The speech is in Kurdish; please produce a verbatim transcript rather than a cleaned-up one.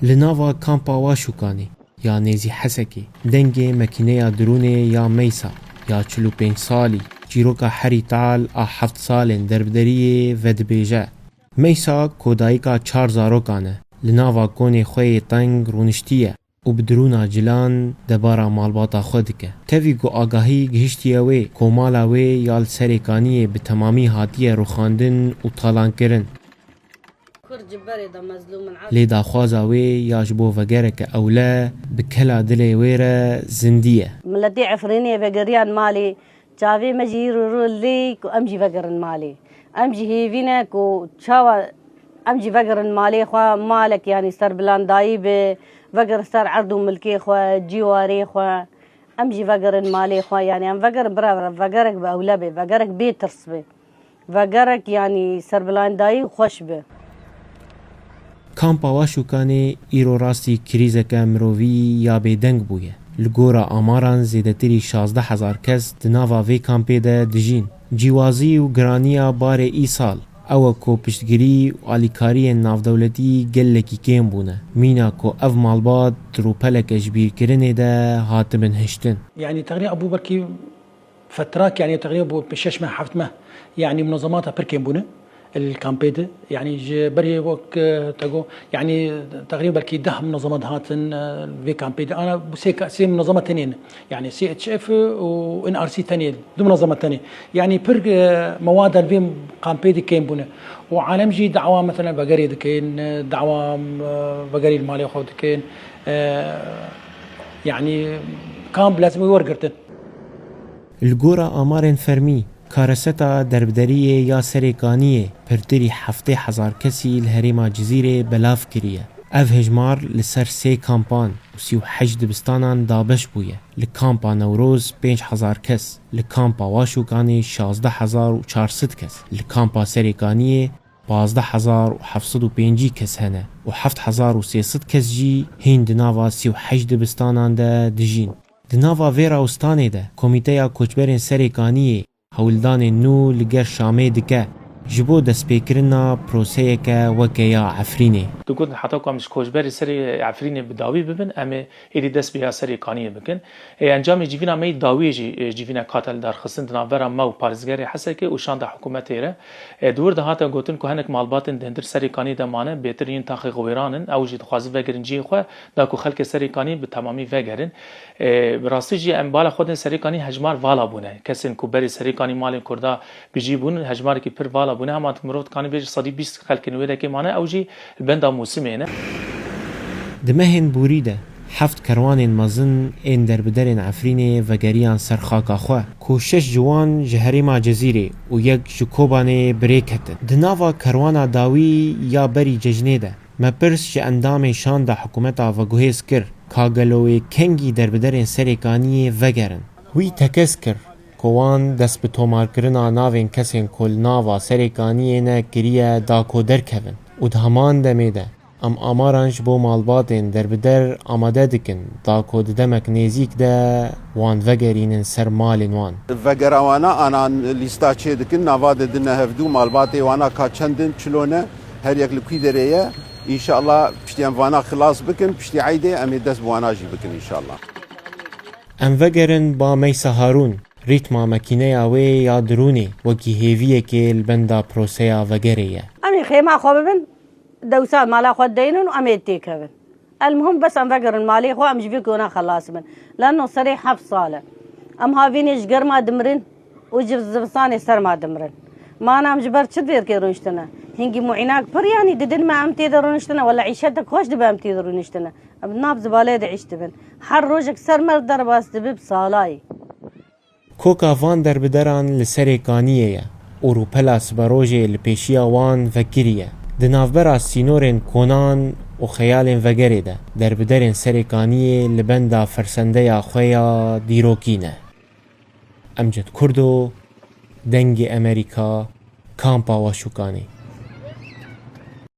Li nava kampa Waşûkanê ya nêzî Hesekê, dengê mekîneya dirûnê ya Meysa ya çil û pênc salî, çîroka herî tal a heft salên derbderiyê vedibêje. Meysa ku dayika çar zarokan e, li nava konê xwe yê teng rûniştiye û bi dirûna cilan debara malbata xwe dike. Tevî ku agahî gihiştiye wê ku mala wê ya li Serê Kaniyê bi temamî hatiye rûxandin û talankirin. Lê daxwaza wê ya ji bo vegereke ewle bi kela dilê wê re zindî ye. Miletê Efrînê vegeriyan malê, çavê me jî rû rû lê ku em jî vegerin malê. Em jî hêvî ne ku çawa em jî vegerin malê xwe, malek yanî serbilandayî be, vegerin ser erd û milkê xwe, cîwarê xwe. Em jî vegerin malê xwe, yanî em vegerin bira vegerek bi ewle be, vegerek bê tirs be. Vegerek, yanî serbilandayî xweş be. Kampa Waşûkanê îro rastî krîzeke mirovî ya bêdeng bûye. Li gora amaran zêdetirî şazdeh hezar kes di nava vê kampê de dijîn. Cîwazî û giraniya barê îsal ew e ku piştgirî û alîkariyên navdewletî gelekî kêm bûne. Mîna ku ev malbat di rûpeleke jibîrkirinê de hatibin hiştin. Yanî teqrîben bû belkî Fetrak, yanî teqrîben bû şeş meh, heft meh, yanî munezemata pir kêm bûne li kampê de. Yanî ji berê wek, e, te got, yanî teqrîben belkî deh munezemat hatin, e, vê kampê de. Ana bu sê ka-, sê munezemat tenê ne. Yanî C H F û N R C tenê, du munezemat tenê. Yanî pir, e, mewada li vê kampê de kêm bûne. Û alem jî dawa mesela vegerê dikin, e, dawa, e, vegerî li malê xwe dikin. E, yanî kamp lazim wergirtin. Li gora amarên fermî, kareseta derbderiyê ya Serê Kaniyê pirtirî heftê hezar kesî li herêma Cizîrê belav kiriye. Ev hejmar li ser sê kampan û sî û heşt dibistanan dabeş bûye. Li kampa Newroz pênc hezar kes, li kampa Waşûkanê şazdeh hezar û çar sed kes, li kampa Serê Kaniyê pazdeh hezar û heft sed û pêncî kes hene û heft hezar û sê sed kes jî hîn di nava sî û heşt dibistanan de dijîn. Di nava vê rawstanê de Komîteya Koçberên Serê Kaniyê hewldanên nû li ger Şamê dike ji bo destpêkirina proseyeke weke ya Efrînê. Digotin heta ku em ji koçberê serê Efrînê bi dawî bibin, em ê êdî dest bi ya Serê Kaniyê bikin. Ê, encamê civîna me yî dawiyê jî, ê, civînek hate lidarxistin di navbera me û parêzgerê Hesekê û şanda hikûmetê re. Ê, di wir de hate gotin ku hinek malbatên di hundir Serê Kaniyê de mane, bêtir yên taxê wêran in, ew jî dixwazin vegerin cihê xwe, da ku xelkê Serê Kaniyê bi temamî vegerin. Ê, bi rastî jî em bala xwe din Serê Kaniyê hejmar vala bûne. Kesên ku berê Serê Kaniyê malên Kurda bijî bûn, hejmarekî pir vala bûne. Hema mirov dikanî bêje sedî bîst xelkên wê dekê mane, ew jî li benda mûsimê ne. Di mehên borî de heft kerwanên mezin ên derbiderên Efrînê vegeriyan ser xaka xwe, ku şeş ji wan ji herêma Cizîrê û yek ji Kobanê bi rê ketin. Di nava kerwana dawî ya berî cejnê de me pirs ji endamên şanda hikûmeta veguhêz kir, ka gelo wê kengî derbiderên Serê Kaniyê vegerin. Wî tekez kir ku wan dest bi tomarkirina navên kesên ku li nava Serê Kaniyê ne kiriye da ku derkevin û di heman demê de em amaran ji bo malbatên derbider amade dikin da ku di demek nêzîk de wan vegerînin ser malên wan. Vegera wana anan lîsta çê dikin, nava de dine hevdû, malbatê wana ka çend in, çilo ne, her yek li kwî derê ye. Înşallah piştî em vana xilas bikin, piştî eydê em ê dest bi wana jî bikin înşallah. Em vegerin ba Meysa Harûn, rîtma mekîneya wê ya dirûnê wekî hêviyekê li benda proseya vegerê ye. Em ê xêma xwe bibin, dewsa mala xwe deynin û em ê têkevin. El muhim bes em vegerin malê xwe, em ji vê kona xelas bin. Leno serê heft sal e. Em havînê ji germa dimirin û ji zivistanê serma dimirin. Mana em ji ber çi vêrkê rûniştine? Hingî muînak pir yanî didin me em tê de rûniştine, wela îşetek xweş dibe em tê de rûniştine. Em di nav zibalê de îş dibin. Her rojek ser me derbas dibe bi salayî. Koka van derbideran li Serê Kaniyê ye û rûpela siberojê li pêşiya wan vekirî ye. Di navbera sînorên konan û xeyalên vegerê de, derbiderên Serê Kaniyê li benda fersendeya xwe ya dîrokî ne. Emced Kurdo, Dengê Emerîka, Kampa Waşûkanê.